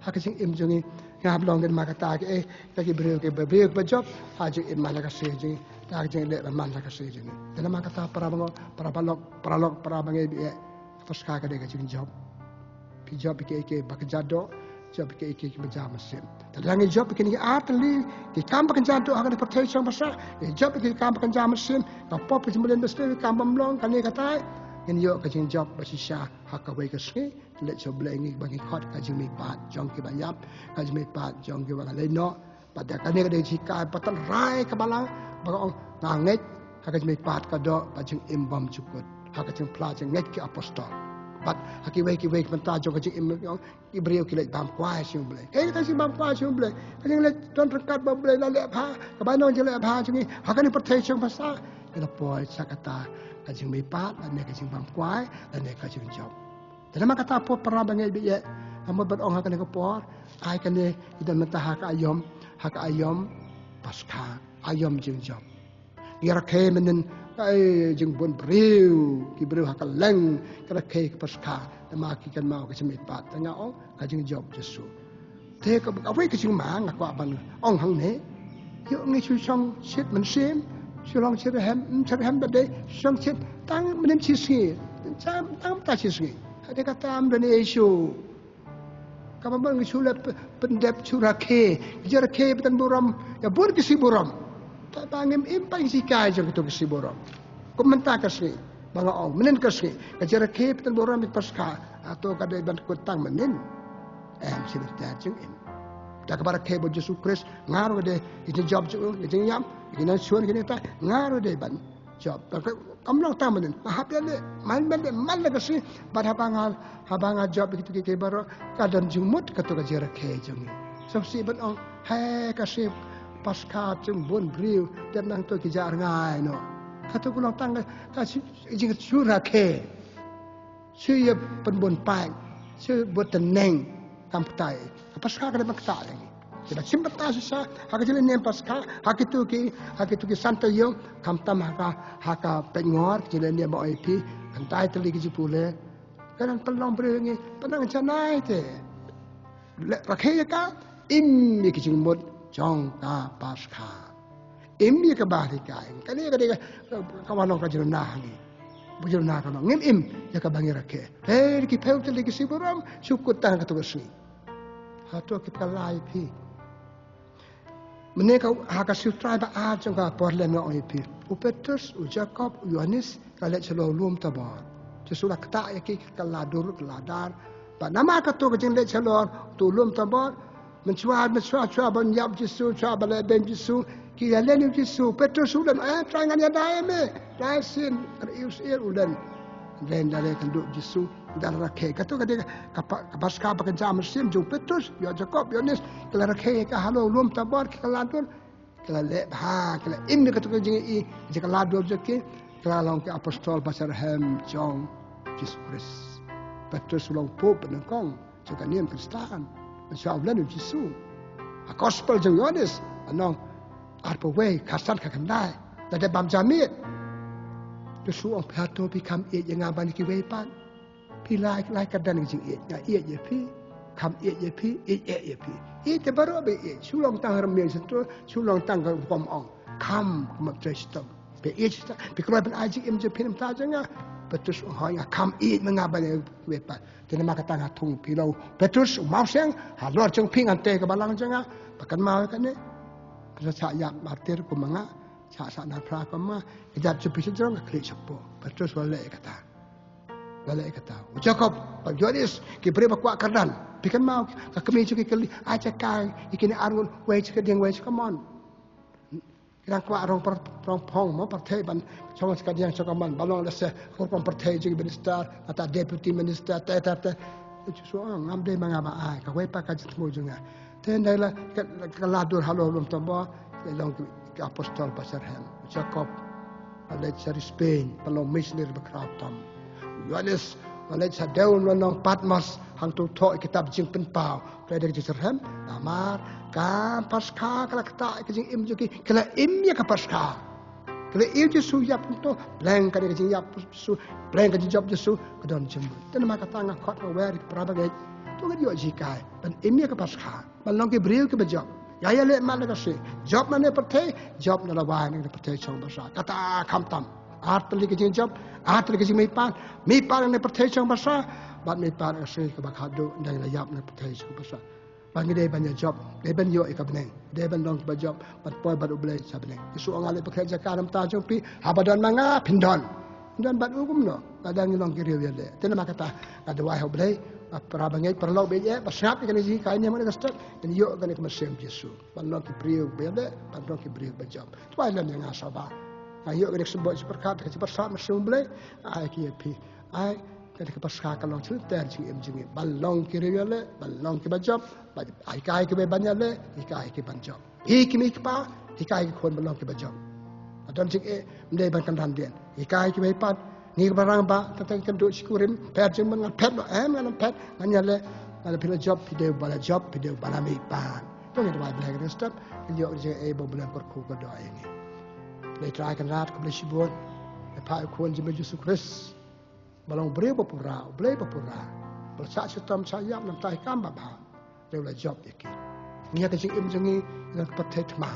ha ka jingim jong ngi, ngi hap long namar kata ka, eh, ka ki briew kiba, briew kiba jop ha ka jingim man la ka sngi jong ngi. Ha ka jingleh ba man la ka sngi jong ngi. Te namar kata para bangeit, para balok, para lok, para bangeit, eh, ka Paskha ka dei ka jingjop. Phi jop ïa kiei kiei ba kynja doh, jop ïa kiei kiei ba kynja mynsiem. Te lada ngi jop ïa kine ki ar tylli ki kam ba kynja doh ha kane ka pyrthei shong ba sah, ngi jop ïa ki kam ba kynja mynsiem, ka pop, ka jingmlien mynsiem, ki kam bym long, kane katai, ngin ïoh ka jingjop ba shisha ha kawei ka sngi. Leit sha U Blei, ngi ba ngi khot ka jingmihpat jong kiba ïap, ka jingmihpat jong kiba la leit noh. Bad da kane ka dei ka jinghikai ba tynrai ka balang, ba ka ong, nga ngeit ha ka jingmihpat ka doh, ka jingim bymjukut, ha ka jingphla jingngeit ki apostol. Bad ha kiwei kiwei ki bynta jong ka jingim, ki briew ki leit bam kwai sha U Blei. Kaei kata ka jingbam kwai sha U Blei? Ka jingleit don ryngkat bad U Blei, la leh bha, ka bainong jingleh bha jong ngi ha kane ka pyrthei shong ba sah. Ngi la poi sha kata ka jingmihpat lane ka jingbam kwai lane ka jingjop. Te namar kata, para bangeit ba ïeit, nga mut ban ong ha kane ka por, ai kane, ngi don mynta ha ka aïom, ha ka aïom Paskha, aïom jingjop. Ngi rakhe mynnin, ai, jingbun briew, ki briew ha kylleng, ki rakhe ka Paskha, namar ki kynmaw ka jingmihpat, te nga ong, ka jingjop Jisu. Te ka, kawei ka jingma nga kwah ban ong hangne. Ïoh ngi shu shong shit mynsiem, shu long shit rhem, mm, shit rhem ba dei, shong shit tang mynnin shisngi. Tang, tang mynta shisngi. Hadien kata ym don ei ei shuh. Kaba mut ngi shu leh p-, pyndep shu rakhe. Ki jingrakhe ba tang burom, ïa bun ki sngi burom. Te ba ngim im pat ïa ki jinghikai jong kito ki sngi burom. Kum mynta ka sngi ba nga ong, mynnin ka sngi, ka jingrakhe ba tang burom ïa ka Paskha. Hato ka dei ban kut tang mynnin? Em, shi lynter jingim. Da kaba rakhe bad Jisu Khrist, nga ruh ka dei, ïa ka jingjop jong u, ïa ka jingïap, ïa ka nang shun, ïa ka nang tai, nga ruh dei ban jop. Ka, ka, kam long tang mynnin, nga hap ïaleh, man, man, man la ka sngi, bad haba nga, haba nga jop ïa kito kiei kiei baroh, ka don jingmut kato ka jingrakhe jong ngi. Sngewsih ban ong, hei, ka sngi Paskha jingbun briew, dep nangto ki jah rngai noh. Kato ka long tang ka, ka shi-, jingshu rakhe. Shu ïa pynbun paid, shu bud tneng, kam kata ei. Ka Paskha ka dei ban kata ei. Te ban shim bynta shisha ha ka jingleh niam Paskha, ha kito ki, ha kito ki san taïew, khamtam ha ka, ha ka peit ngor, ka jingleh niam ba ong ïa phi, khyndai tylli ki jingpule. Ka dang pynlong briew ïa ngi, pynang janai te. Leh rakhe ïa ka, im ïa ki jingmut jong ka Paskha. Im ïa kaba hikai. Kane ka dei ka, ka wan long ka jingna ha ngi. Ba jingna ka long. Ngim im ïa kaba ngi rakhe. Hei, ki phew tylli ki sngi burom, shu kut tang kato ka sngi. Hato ki kylla ïa phi? Mynne ka, ha ka sutrai ba ar jong ka por lem nga ong ïa phi. U Petrus, u Jakob, u Ïohannis, ki la leit sha lum Tabor. Jisu la ktah ïa ki, ki kylla dur, kylla dar. Bad namar kata ka jingleh shalor, utu u lum tabor, mynshuwa, mynshuwa, shuwa ban ïap Jisu, shuwa ban leh beiñ Jisu, ki ïa len ïa u Jisu, Petrus u len, eh, Trai ngan ïada ïa me, Trai sien, ka ïoh sien u len. Len da leh kynduh Jisu, da rakhe. Kata ka dei ka pa-, ka Paskha ba kynja mynsiem jong u Petrus, ïa u Jakob, ïa u Ïoannis, ki la rakhe ka halor u lum tabor, ki la dur, ki la leh bha, ki la im ïa kata ka jingïohi, jong ka la dur jong ki, ki la long ki apostol ba syrhem jong Jisu Khrist. Petrus u long pope ba nyngkong jong ka niam Khristan. Mynshuwa u len ïa u Jisu. Ha gospel jong u Ïoannis, lynnong arphew wei, khatsan khatkhyndai. Da dei bam ja miet. U Jisu u ong, phi hato phi kham ïeit ïa nga ban ïa kiwei pat? Phi lai, lai kyrdan ka jingïeit. Nga ïeit ïa phi. Kham ïeit ïa phi, ïeit eh ïa phi. Ïeit te baroh ba ïeit. Shu long tang ha rmiang shyntur, shu long tang ka rukom ong. Kham, kumba trei shitom. Phi ïeit shitom. Phi kloi ban ai jingim jong phi na bynta jong nga. Petrus u ong, hooid nga kham ïeit ma nga ban ïa kiwei pat. Te namar kata nga thung phi, la u Petrus u mawsiang, halor jong phi ngan tei ka balang jong nga. Ba kynmaw ïa kane. Phi sa ïap martir kum ma nga. Sa, sa na phra kum ma nga. Ka jingïap jong phi sha jrong, nga khlieh shapoh. Petrus u la leh ïa kata. U la leh ïa kata. U Jakob, bad u Ïoannis, ki briew ba kwah kyrdan. Phi kynmaw, ka kmie jong ki kylli, ai jaka ïa kine arngut, wei sha ka dieng, wei sha ka mon. Ki dang kwah rong par-, rong phong, mo, pyrthei ban shong sha ka dieng, sha ka mon, ban long lehse ka rukom pyrthei jong ki minister, kata deputy minister, te, te, te. U Jisu u ong, ngam dei ma nga ba ai, kawei pat ka jingthmu jong nga. Te ynda la, ka, ka la dur halor u lum tabor, ki long ki, ki apostol ba syrhem. U Jakob, u la leit sha ri Spain, ban long missionary ba khraw tam. U Ïoannis, u la leit sha dewlynnong Patmos, hangto u thoh ïa kitab Jingpynpaw. Phi dei ka jingsyrhem, namar ka Paskha ka la ktah ïa ka jingim jong ki, ki la im ïa ka Paskha. Ki la ïohi Jisu ïap kumto, pleng kane ka jingïap Jisu, pleng ka jingjop Jisu, ka don jingmut. Te namar kata nga khot nga wer ïa ki para bangeit, to ngin ïoh jinghikai ban im ïa ka Paskha, ban long ki briew kiba jop. Ïa ïaleh man la ka sngi, jop na ne pyrthei, jop na lawei na ne pyrthei shong basa. Kata khamtam. Ar tylli ka jingjop, ar tylli ka jingmihpat, mihpat na ne pyrthei shong basa, bad mihpat na ka sngi kaba khadduh, ynda la ïap na pyrthei shong basa. Ba ngi dei ban ïa jop, dei ban ïoh ïa ka bneng, dei ban long kiba jop, ban poi bad U Blei sha bneng. Jisu u ong, nga leit pynkhreh jaka na bynta jong phi, haba don ma nga phin don. Phin don bad u kumno? Lada ngi long ki riew ïaleh. Te namar kata nga duwai ha U Blei ba para bangeit, paralok ba ïeit, ba sngap ïa kane ka jinghikai ne, ha kane ka step, ngin ïoh kane ka mynsiem Jisu. Ban long ki briew ba ïaleh, ban long ki briew ba jop. Duwai lem ïa nga sha ba nga ïoh kane ka symbol jingpyrkhat, ka jingpyrshah mynsiem U Blei, ai ki ïa phi. Ai, kane ka Paskha ka long shilynter jingim jong ngi. Ban long ki riew ïaleh, ban long kiba jop, ba hikai kiwei ban ïaleh, hikai ki ban jop. Hi ki mei ki pa, hikai ki khun ban long kiba jop. Ba don jingeh, ym dei ban kynran dien. Hikai kiwei pat, ngi kiba rangbah, tang tang kynduh shi kurim, phet jingmut ngan phet noh, em ngan phet, ngan ïaleh, ngan phi la jop, phi dei ba la jop, phi dei ba la mihpat. To ngin duwai Blei ha kane ka step, ngin ïoh jingeh ba U Blei un kyrkhu kyrdoh ïa ngi. Blei Trai Kynrad, khublei shibun. Ïa pha ïa u khun jong me Jisu Khrist. Ba long briew ba pura, U Blei ba pura. Ba la shah shitom shah ïap na bynta ki kam babha. Te u la jop ïa ki. Ngi ha ka jingim jong ngi, ngi ha ka pyrthei thma.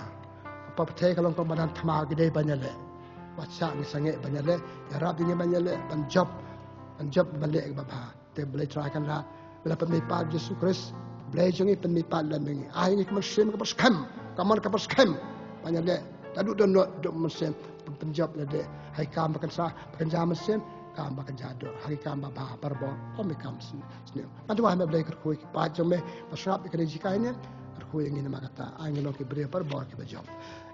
Ka pyrthei ka long ka madan thma, ngi dei ban ïaleh. Wat shah ngi sangeh ban ïaleh, ïarap ïa ngi ban ïaleh, ban jop, ban jop ban leh babha. Te Blei Trai Kynrad, ba la pynmihpat Jisu Khrist, Blei jong ngi pynmihpat lem ïa ngi. Ai ngi ka mynsiem kaba skhem, ka mon kaba skhem. Ban ïaleh, naduh don noh, duh mynsiem, pyn-, pynjop lade. Ha ki kam ba kynsa, ba kynja mynsiem, kam ba kynja doh. Ha ki kam babha, barabor, ym ïa ki kam sniew. Nga duwai ha me Blei kyrkhu ïa ki paid jong me, ba sngap ïa kane ka jinghikai ne, kyrkhu ïa ngi namar kata, ai ngi long ki briew barabor kiba jop.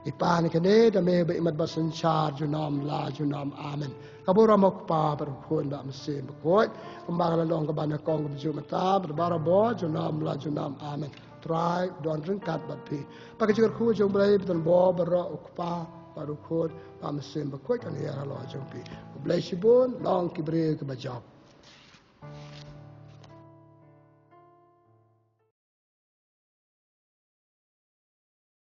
I Kpa, ha kane da me ba imat ba synshar junom la junom. Amen. Ka burom U Kpa bad U Khun bad U Mynsiem Bakhuid, kumba ka la long kaba nyngkong, ka juh mynta bad barabor junom la junom. Amen. Trai don ryngkat bad phi. Ba ka jingkyrkhu jong U Blei ba donbor baroh, U Kpa bad U Khun bad U Mynsiem Bakhuid, kan hiar halor jong phi. Khublei shibun, long ki briew kiba jop.